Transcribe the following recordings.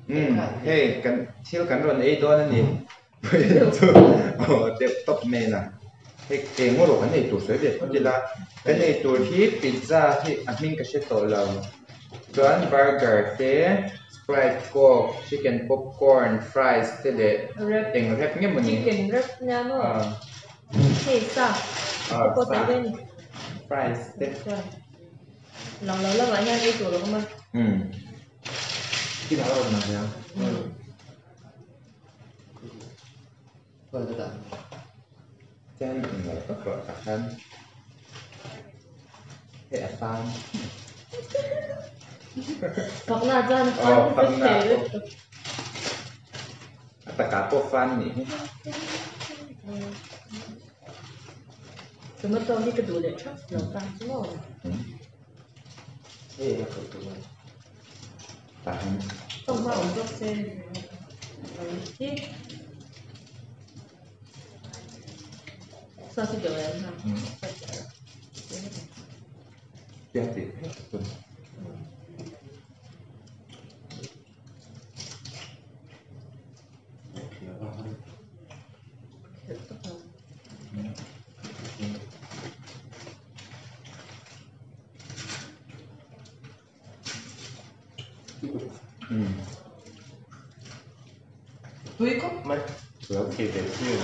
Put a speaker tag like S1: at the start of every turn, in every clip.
S1: Umm hei kan thil kan rawn ei dawn a ni chu aw deuh tawp mai a hei eng erawh kan ei tur sawi ve phawt ila kan ei tur hi pizza hi a hming ka hre tawh lo chuan burger te sprite coke chicken popcorn fries te leh eng rep nge maw ni fries te.
S2: Lang lo lamah hian ei tur a awm a.
S1: Umm. Khi dah rawh nang hian. Chuan englo tak rawh tah khan hei a fan.
S2: Fakna chuan a fan
S1: Aw fakna pawh. A takah pawh fan nih hi.
S2: Tomato hi ka duh leh thap lo ta chu maw. Tawng hma awm bawk se hi sauce hi deuh em ha.
S3: Tui khawp mai.
S1: Lo khi ve chiu.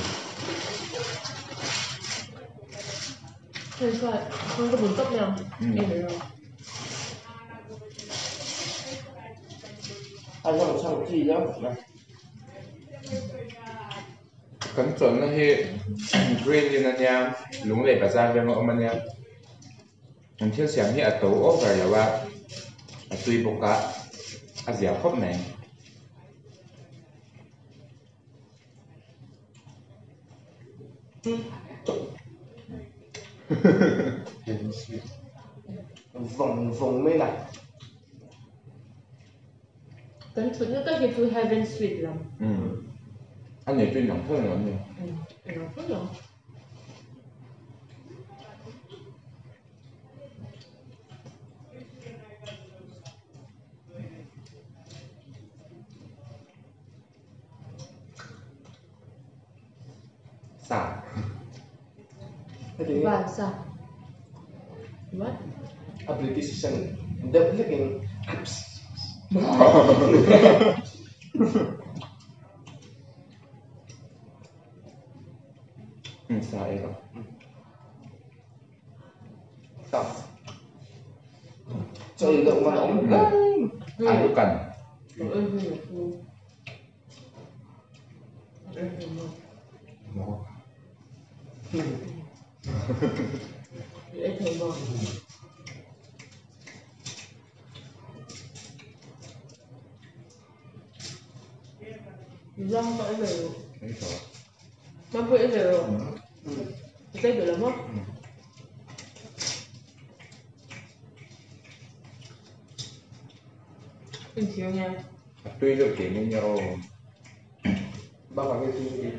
S2: Hei chuan kawng ka bun tawp mai ang. Ei mai rawh.
S3: Ai hian chhang chi ila.
S1: Kan chawlhna hi Green Inn a nia, Lunglei Bazar veng a awm a nia. An thil siam hi a to over lo a, a tui bawk a, a zia khawp mai.
S3: Vawng vawng mai la.
S2: Kan thutna tak hi chu Heaven Street lam.
S1: A nei tui nang tho lo ni.
S2: Nang tho lo.
S1: Sa.
S2: Van sa. What?
S3: A British accent deuh hlekin
S1: Sa ei rawh.
S3: Sa. Chaw ei deuh man a awm hle.
S1: Alu kan. A tui deuh tih mai nia aw.
S3: Bakah nge tui hi?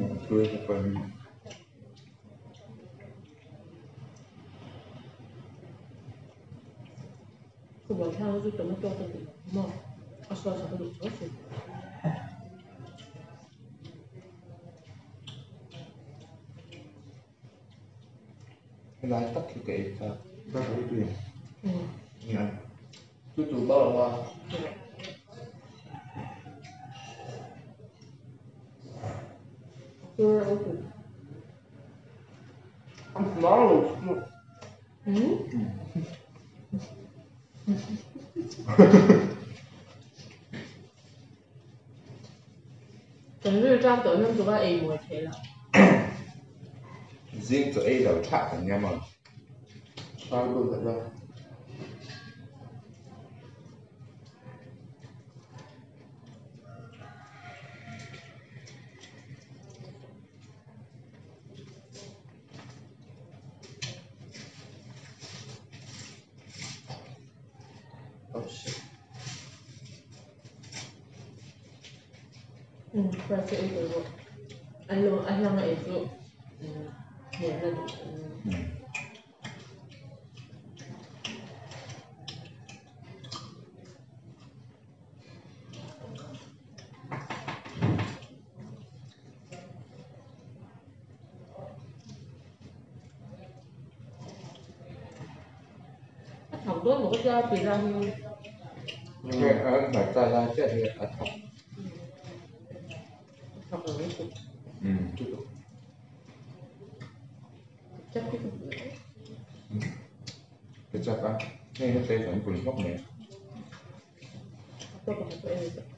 S1: A tui bawk a ni.
S2: Tomato ka duh maw a sauce a ka duh tho si.
S1: Helai tak hi ka ei chak.
S3: Bakah hi tui em? Chu chu bak lo a. Nang lo chu.
S2: Kan rilru tang tawh hian tuk a ei mawi theih loh.
S1: Zing chaw ei lo thlah kan nia maw?
S2: Fries ei tur bawk an lo a hlang a ei chu hmuh na duh. dawn maw ka tia pizza hi.
S1: Hei a hmarcha lai chiah hi a thak.
S2: A thak lo lutuk. Ketchup hi ka duh lo.
S1: Ketchup a hei heta hi kan pun hlawk mai.
S2: A pakhat pawh ei tawh.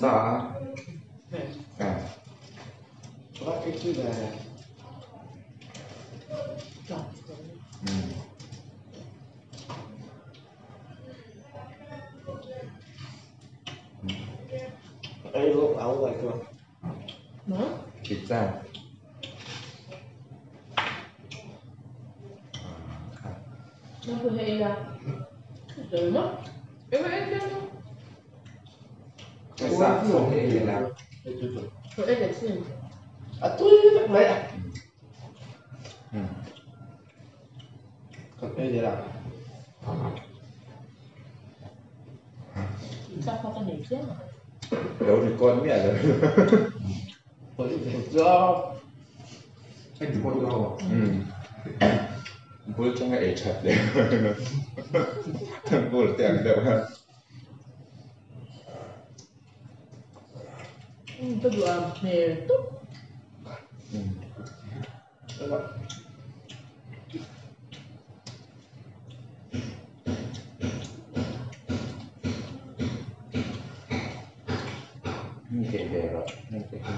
S1: Sa a. Pizza. Sa sa ei la. Lo record miah lo. Bul changa ei that leh bul te ang deuh a.
S2: Ka duh a hmel tawp.
S1: Keh ve rawh hei te hi.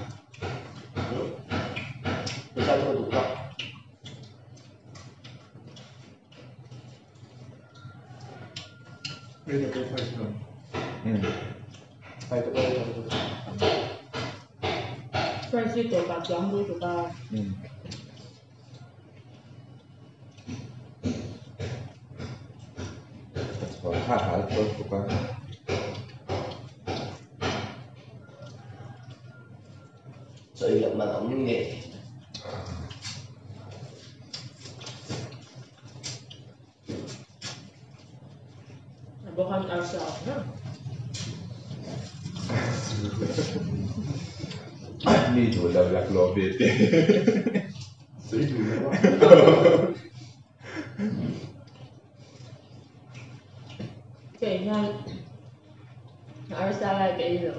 S2: Spicy tawp ah chuang lutuk a.
S1: Kha hal tawp tuk a.
S2: Bawkhan arsa a awm reng.
S1: Mi duh lo laklawh ve te.
S2: Kei hian arsa lai ka ei lo.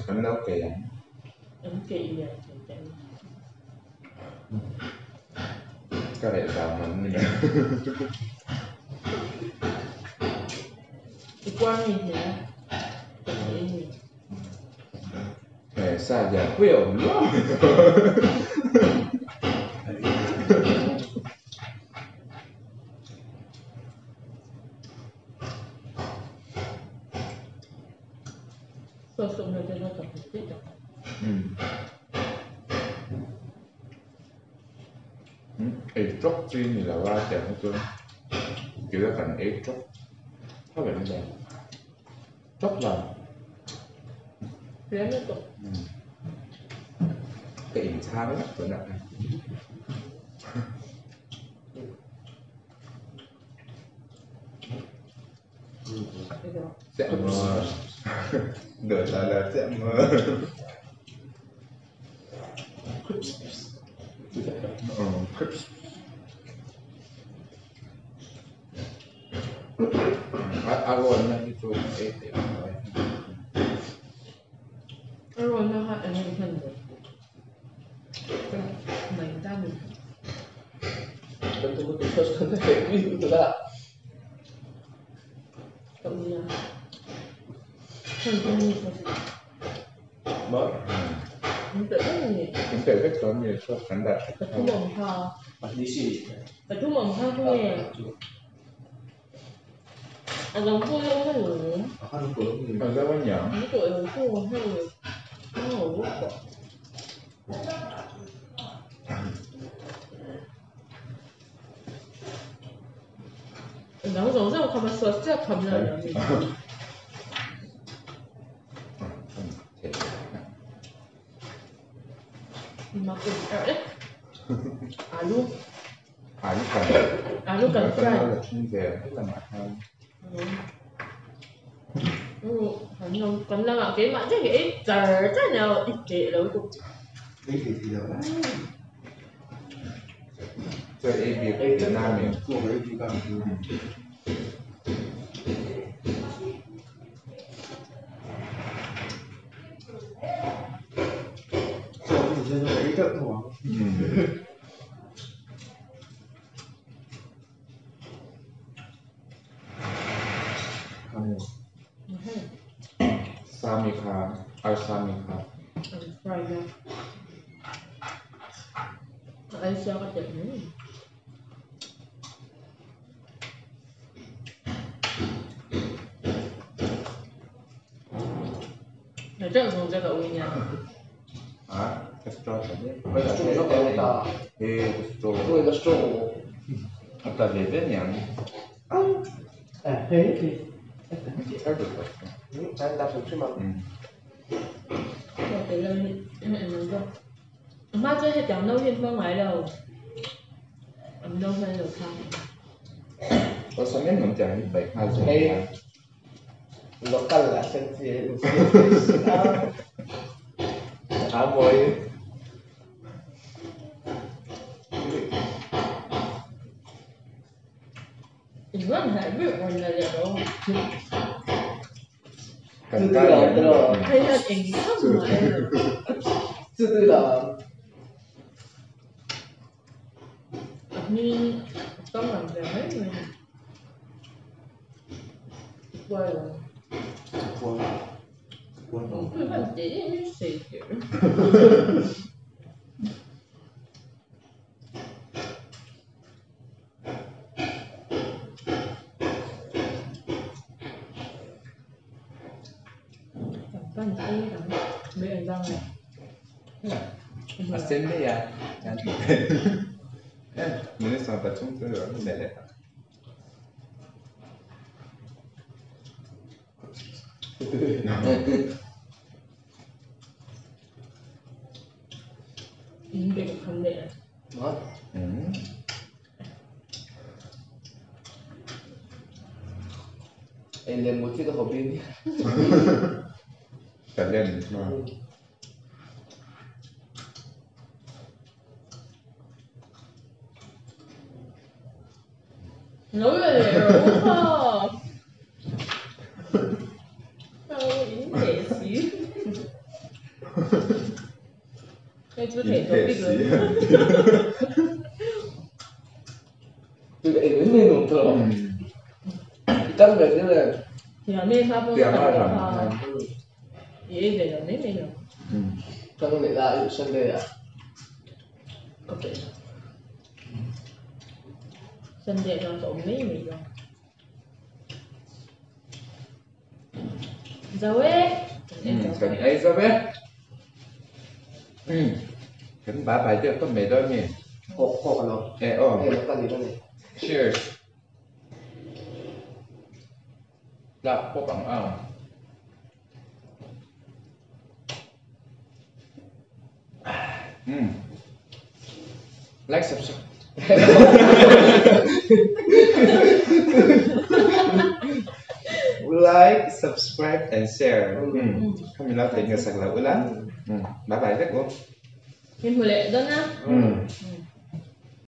S1: Kan lo kei ang. Ka reh zau man ni mai. Sa lian pui a awm luau mai. Ei tawk chi ni lo a tiang hi chu kila kan ei tawk tho em le tawk lo ka in chhang vek tun ah. Được là là sẽ mơ. Crisps. A rawn na hi chu ei theih ang mai.
S2: A rawn na kha eng nge hman ve? Mai ta ni.
S3: Kan tu tu first kan hei mi tu la.
S2: Ka ui a. Hman tu mi first.
S3: Ma.
S2: Min pe vek ni.
S1: Min pe vek chuan mi first kan dah that.
S2: Pathum awm kha.
S3: Pahnih si.
S2: Pathum awm kha chu nge. A dang pawh hi awm alawm.
S1: A zo a niang.
S2: An tawh lo chu hei hmang lo bawk tawh. A dang zawng zawng kham a sauce chiah kham na ania mi. Mak e. Alu.
S1: Alu kan
S2: Alu kan fry.
S1: La thin ve helamah hian.
S2: Kan lamah keimah chiah hi ei char char nia i teh lo tuk.
S3: Ei thei thei lo lai.
S1: Chaw ei bik tihna a ni.
S3: Chaw ei bik a. Chaw hi chu ei teuh tho ang.
S1: Sami kha arsa mi kha.
S2: An fry na. A ei sia ka telh mai. Na teuh zawng che ka ui nia.
S1: Ah, ka straw tha hle.
S3: Straw zawk a ta.
S1: He ka straw.
S3: Ui ka straw.
S1: A tla ve ve niang.
S3: Eh, hei khi.
S1: Thar deuh tak.
S3: Chan ta hrim hrim ang.
S2: Chaw tel lo hi eng zawk. A hma chuan hetiang no hi an hmang ngai lo. An no hman lo kha.
S1: Awlsam em awm tiang hi paih nghal zawk nia.
S3: Local ah hian chi a in siam thei si a. A mawi.
S2: In rawn hnai ber rawn la leh rawh.
S1: Kan ta lian lutuk.
S2: Hei hian eng tham mah ei lo.
S3: Chu tui lo.
S2: A hming kam ang ve mai mai. Kuai lo.
S3: Kuai. Kuai lo.
S2: Tui hman teh em em sei kher. Kan pan ei ang mai ang zang ai.
S1: A sen mai a. Minute 13 chu rawn ni leh ta.
S2: In bek khan leh a.
S3: What? Ei lem mut hi ka hobby nia.
S1: Ka lem hma.
S2: Lo la leh rawh u kha. Lo in teh si. Hei chu theih tawh bik lo.
S3: Tui ka ei mai mai nuam tawh lo. I tan ve zel em?
S2: Tiang me kha pawh
S1: Tiang
S2: ka
S1: a
S2: lo
S1: ram
S2: kha.
S1: hian.
S2: I ei ve lo mai mai lo.
S3: Kan leh la i Sunday ah.
S2: Ka peih lo. Sunday ah chuan ka awm mai mai lo. Zo e.
S1: Kan ei zo e. Kan bye bye deuh tawp mai dawn mi.
S3: Kawk kawk alo.
S1: E aw.
S3: E lo ka ni ka ni.
S1: Cheers. Tlak pawp ang ang. Like subscribe. and share. Khami lo theihnghilh sak lo ula. Bye bye vek u.
S2: Min hmu leh dawn a.